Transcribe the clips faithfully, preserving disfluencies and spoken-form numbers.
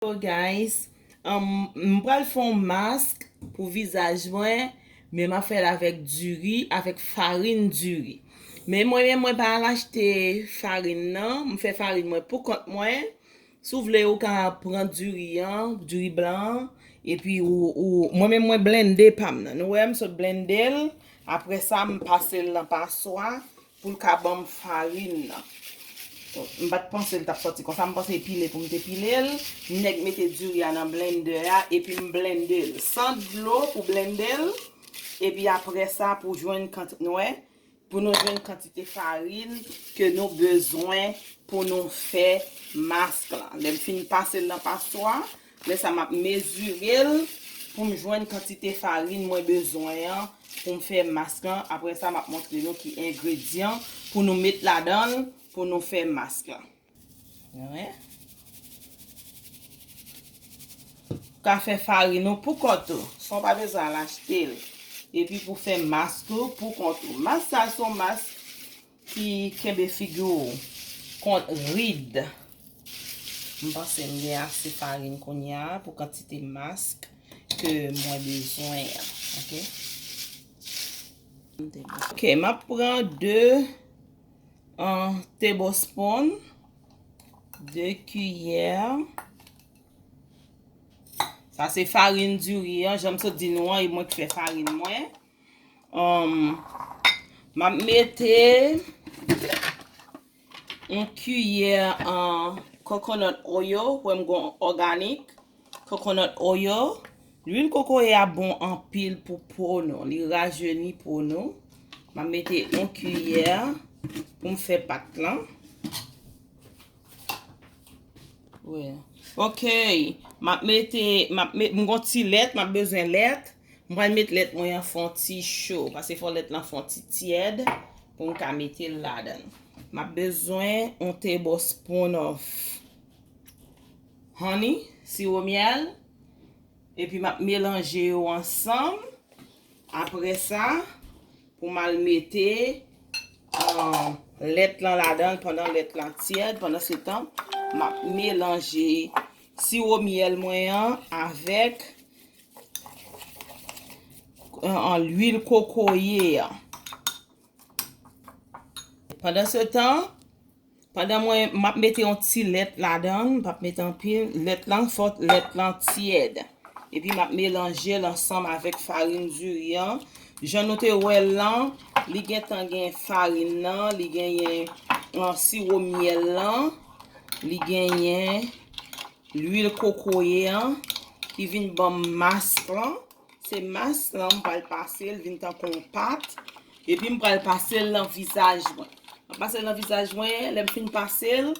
Hello guys, um, m pral fè yon mask pou vizaj mwen, men m ap fè l avèk diri, avèk farin diri. Men mwen menm mwen pa al achte farin nan, m fè farin mwen pou kont mwen. Si w vle ou ka pran diri an, diri blan an, epi ou, ou, mwen menm mwen blende pa m nan. Nou wè m sot blende l, apre sa m pase l nan paswa pou l ka ban m farin nan. M pa t panse l t ap sòti konsa, m panse pile pou m te pile l. Nèg mete diri a nan blender a epi m blende l san dlo pou blende l. Epi apre sa pou jwenn kantite, nou wè, pou nou jwenn kantite farin ke nou bezwen pou nou fè mask lan. Lè m fin pase l nan paswa, lè sa m ap mezire l pou m jwenn kantite farin mwen bezwen an pou m fè mask lan. Apre sa, m ap montre nou ki engredyan pou nou met ladan l pou nou fè mask lan. Wi. Ou ka fè farin ou pou kont ou, san w pa bezwen al achte l. Epi pou fè mask ou pou kont ou. Mask sa se yon mask ki kenbe figi w kont rid. M panse m gen ase farin kounye a pou kantite mask ke mwen bezwen an. Ok. Ok, m ap pran de, uh, tablespoon, de kiyè. Sa se farin diri an, jan m sot di nou an, e mwen ki fè farin mwen. Um, m ap mete yon kiyè an coconut oil, wè m gon organic coconut oil. Lwil kokoye a bon anpil pou po nou, li rajeni po nou. M ap mete yon kiyè pou m fè pat lan. Wi. Ok, m ap mete, m ap met, m gon ti lèt, m ap bezwen lèt. M pral met lèt mwen an fè yon ti cho, paske fò lèt lan fè yon ti tyèd pou m ka mete l ladan. M ap bezwen yon tablespoon of honey, siwo myèl, epi m ap melanje yo ansanm. Apre sa, pou m al mete, uh, lèt lan ladan l pandan lèt lan tyèd. Pandan se tan, m ap melanje siwo myèl mwen an avèk, uh, lwil kokoye an. Pandan se tan, pandan mwen, m ap mete yon ti lèt ladan l, m p ap mete anpil. Lèt lan fò, lèt lan tyèd. Epi m ap melanje l ansanm avèk farin diri an. Jan nou te wè l lan, li gentan gen farin nan, li genyen, uh, siwo myèl lan, li genyen lwil kokoye an ki vin ban m mas lan. Se mas lan m pral pase l vin tankou yon pat. Epi m pral pase l nan vizaj mwen. M ap pase l nan vizaj mwen, lè m fin pase l,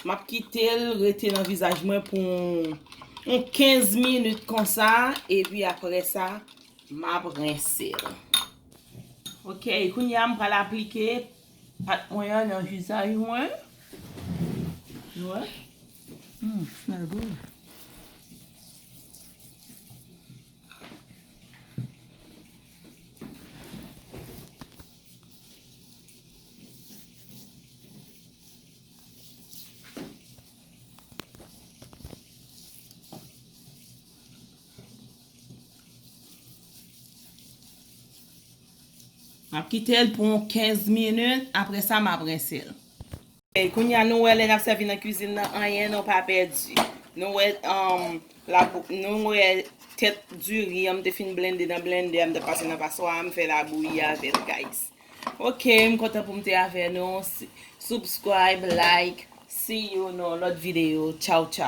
m ap kite l rete nan vizaj mwen pou yon, yon kenz minit konsa. Epi apre sa, m ap rense l. Ok, kounye a m pral aplike pat mwen an nan vizaj mwen. Ou wè? Hmm, smell good. M ap kite l pou yon kenz minit, apre sa m ap rense l. E kounye a nou wè lè n ap sèvi nan kwizin nan, anyen nou pa pèdi. Nou wè, um, labou-, nou wè tèt diri an m te fin blende nan blender, m te pase nan paswa, m fè labouyi avè l, guys. Ok, m kontan pou m te avè nou. S-, subscribe, like, see you nan lòt videyo. Tchaw, tchaw.